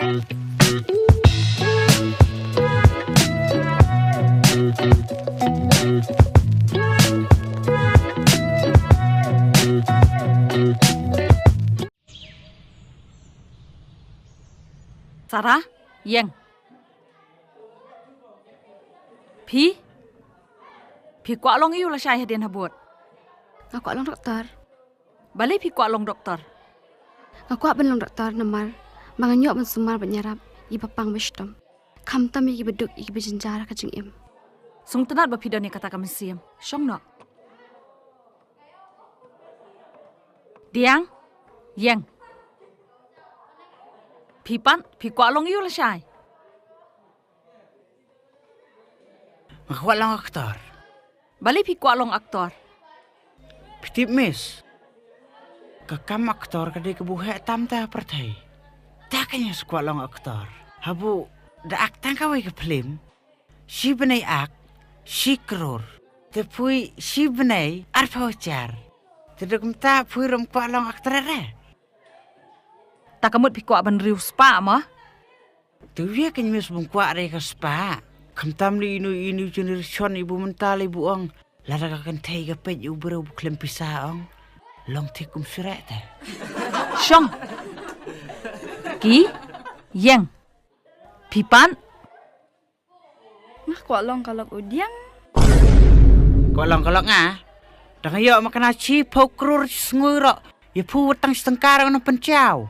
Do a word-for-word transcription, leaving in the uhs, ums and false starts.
Sara, ïeng. Phi? Phi kwah long ïa u lashai hadien habud? Nga kwah long doktor. Balei phi kwah long doktor? Nga kwah ban long doktor namar ba ngan ïoh ban sumar ban ïarap ïa kiba pang ba shitom, khamtam ïa kiba duk, ïa kiba jynjar ha ka jingim. Sngewtynnat ba phi don ïa kata ka mynsiem. Shong noh. Diang, ïeng. Phi pat, phi kwah long ïa u lashai? Nga kwah long aktor. Balei phi kwah long aktor? Phi tip, Miss, ka kam aktor ka dei kaba heh tam ha pyrthei. Te kein nga sa kwah long aktor. Haba da act tang kawei ka phlim, shi bnai act, shi klur. Te poi shi bnai arphew hajar. Te da kumta poi ruh ym kwah long aktor re. Te ka mut phi kwah ban riewspah mo? Te ïa kein, Miss, bym kwah re ka spah. Khamtam lei ino ino generation iba mynta lei ba ong, lada ka kynthei ka peit ïa u briew ba khlem pisa, ong, long thik kum syreh te. Shong. Ki, ïeng. Phi pat? Nga kwah long ka lok u Diang. Kwah long ka lok nga? Da nga ïoh ma kane shiphew klur shi sngi ruh, ïa phi wat tang shi tyngka ruh ngam pynchaw.